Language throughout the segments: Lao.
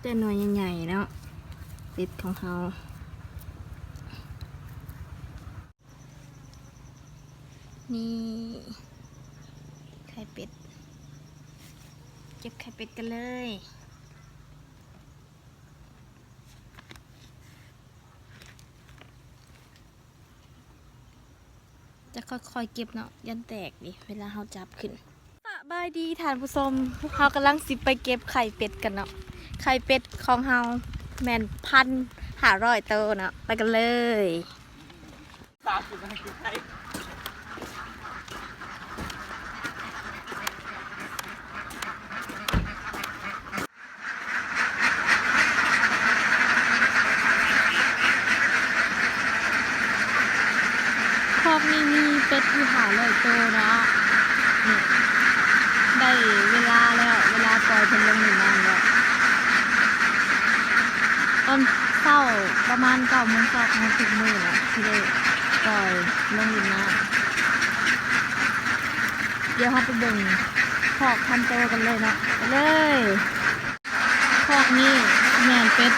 ແຕ່ໜ່ວຍໃຫຍ່ໆເນາະ ເປັດຂອງເຮົາ. ນີ້ໄຂ່ເປັດ ເກັບໄຂ່ເປັດກັນເລີຍ. ຈະຄ່ອຍໆເກັບເນາະ ຢ້ານແຕກເດ ເວລາເຮົາຈັບຂຶ້ນ. ສະບາຍດີທ່ານຜູ້ຊົມ, ເຮົາກຳລັງຊິໄປເກັບໄຂ່ເປັດກັນເນາະ. ໄຂ່ເປັດຂອງເຮົາແມ່ນພັນຫ້າຮ້ອຍໂຕເນາະ, ໄປກັນເລີຍ. ຄອກນີ້ມີເປັດຢູ່ຫ້າຮ້ອຍໂຕເນາະ. ນີ້ ໄດ້ເວລາແລ້ວ, ເວລາປ່ອຍເພິ່ນລົງຫຼິ້ນນ້ຳແລ້ວ. ຕອນເຊົ້າປະມານເກົ້າໂມງເຊົ້າຂອງທຸກມື້ແຫຼະ ຊິໄດ້ປ່ອຍລົງຫຼິ້ນນ້ຳ. ດຽວເຮົາໄປເບິ່ງຄອກພັນໂຕກັນເລີຍເນາະ, ໄປເລີຍ. ຄອກນີ້ແມ່ນເປັດ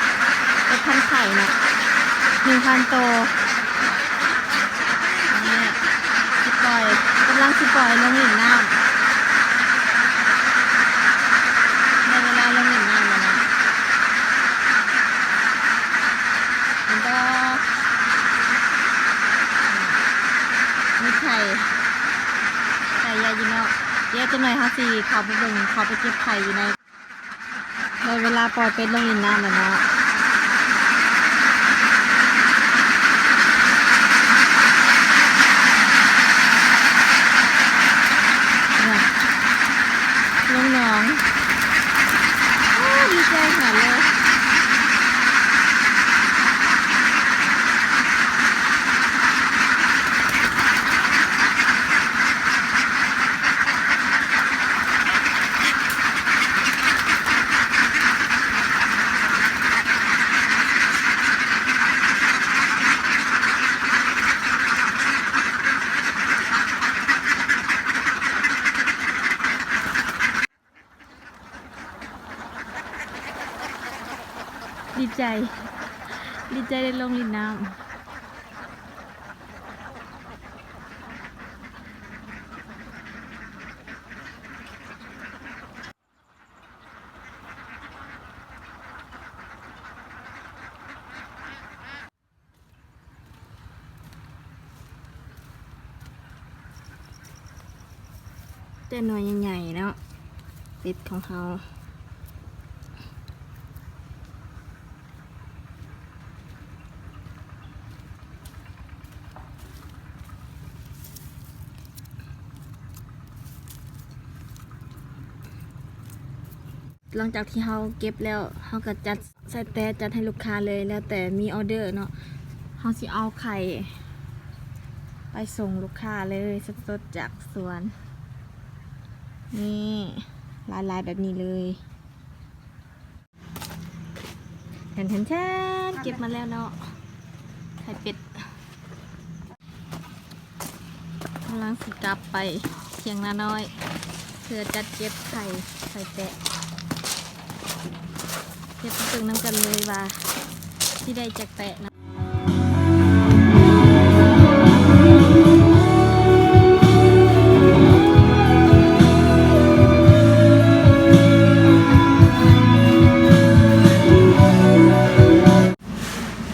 ເປັດພັນໄຂ່ເນາະ ໜຶ່ງພັນໂຕ. ອັນນີ້ຊິປ່ອຍ ກຳລັງຊິປ່ອຍລົງຫຼິ້ນນ້ຳ, ໄດ້ເວລາລົງຫຼິ້ນນ້ຳແລ້ວເນາະ. ເຫັນບໍ່? ມີໄຂ່ ໄຂ່ໃຫຍ່ຢູ່ເນາະ. ດຽວຈັກໜ່ອຍເຮົາຊິເຂົ້າໄປເບິ່ງ ເຂົ້າໄປເກັບໄຂ່ຢູ່ໃນ ໄດ້ເວລາປ່ອຍເປັດລົງຫຼິ້ນນ້ຳແລ້ວເນາະ. ລະ ລົງໜອງ. ໂອ້ ດີໃຈຂະໜາດເລີຍ. ດີໃຈ ດີໃຈໄດ້ລົງຫຼິ້ນນ້ຳ. ແຕ່ໜ່ວຍໃຫຍ່ໆເນາະ ເປັດຂອງເຮົາ. ຫຼັງຈາກທີ່ເຮົາເກັບແລ້ວ ເຮົາກໍຈັດໃສ່ແຕະ ຈັດໃຫ້ລູກຄ້າເລີຍ ແລ້ວແຕ່ມີອໍເດີເນາະ. ເຮົາຊິເອົາໄຂ່ໄປສົ່ງລູກຄ້າເລີຍ ສົດໆຈາກສວນ. ນີ້ ຫຼາຍໆແບບນີ້ເລີຍ. ແທນໆ ເກັບມາແລ້ວເນາະ ໄຂ່ເປັດ. ກຳລັງຊິກັບໄປຖຽງນານ້ອຍ ເພື່ອຈັດເກັບໄຂ່ ໄຂ່ແຕະ. ເກັບເບິ່ງນຳກັນເລີຍວ່າຊິໄດ້ຈັກແຕະເນາະ.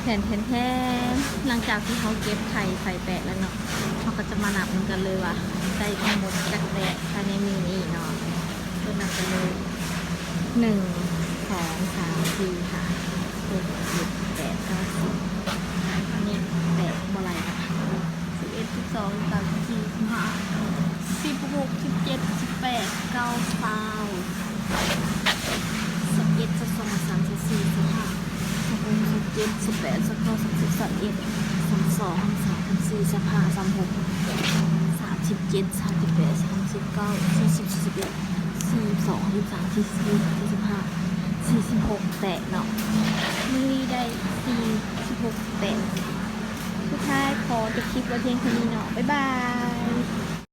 ແທນໆ ຫຼັງຈາກທີ່ເຮົາເກັບໄຂ່ ໄຂ່ແຕະແລ້ວເນາະ ເຮົາກໍຈະມານັບນຳກັນເລີຍວ່າໄດ້ທັງໝົດຈັກແຕະພາຍໃນມື້ນີ້ເນາະ. ເລີ່ມນັບກັນເລີຍ ໜຶ່ງ ສອງ ສາມ ສີ່ ຫ້າ ຫົກ ເຈັດ ແປດ ເກົ້າ ສິບ. ອັນນີ້ແຕະບໍ່ຫຼາຍເນາະ. ສິບເອັດ ສິບສອງ ສິບສາມ ສິບສີ່ ສິບຫ້າ ສິບຫົກ ສິບເຈັດ ສິບແປດ ສິບເກົ້າ ຊາວ ຊາວເອັດ ຊາວສອງ ຊາວສາມ ຊາວສີ່ ຊາວຫ້າ ຊາວຫົກ ຊາວເຈັດ ຊາວແປດ ຊາວເກົ້າ ສາມສິບ ສາມເອັດ ສາມສອງ ສາມສາມ ສາມສີ່ ສາມຫ້າ ສາມຫົກ ສາມເຈັດ ສາມແປດ ສາມເກົ້າ ສາມສິບ ສາມສິບເອັດ ສີ່ສິບສອງ ສາມສິບສາມ ສີ່ສິບສີ່ ສີ່ສິບຫ້າ ສີ່ສິບຫົກແຕະເນາະ. ມື້ນີ້ໄດ້ສີ່ສິບຫົກແຕະ. ສຸດທ້າຍຂໍຈົບຄລິບໄວ້ພຽງເທົ່ານີ້ເນາະ. ບາຍບາຍ.